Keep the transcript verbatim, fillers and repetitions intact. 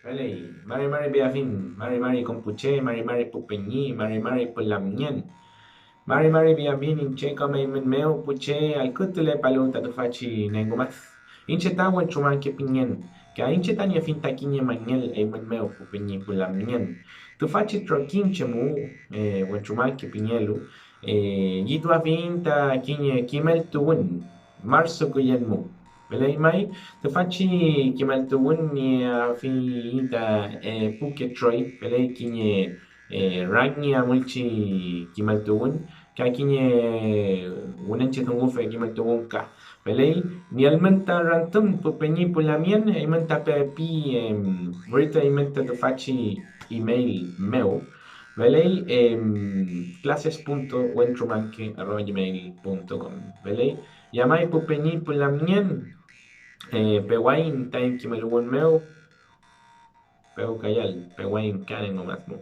Feley, mari mari piafiñ, mari mari kom pu che, mari mari pu peñi, mari mari pu lamngen. Mari mari piafiñ iñche kom eymün mew pu che allkütulepalu ta tüfachi nengu mas. Iñche ta Wentrumangke pingen, ka iñche ta niefiñ ta kiñe mangel eymün mew pu peñi pu lamngen. Tüfachi trokiñche mu, eh, Wentrumangke pingelu, eh, llituafiñ ta kiñe kimeltuwün marzo küyen mu. Feley may, tüfachi kimeltuwün nieafiñ ta, eh, puke troy, feley kiñe, eh, rangi amulchi kimeltuwün, ka kiñe wünenche dungufe kimeltuwün ka. Feley, nielmün ta rantüm pu peñi pu lamien, eymün ta pepi, em, müritueymün ta tüfachi email mew. Feley, em, clases punto wentrumangke arroba gmail punto com. Feley, yamay pu peñi pu lamngen, eh, pewaiñ taiñ kimeluwün mew. Pewkayal, pewaiñ ka nengo mas mu.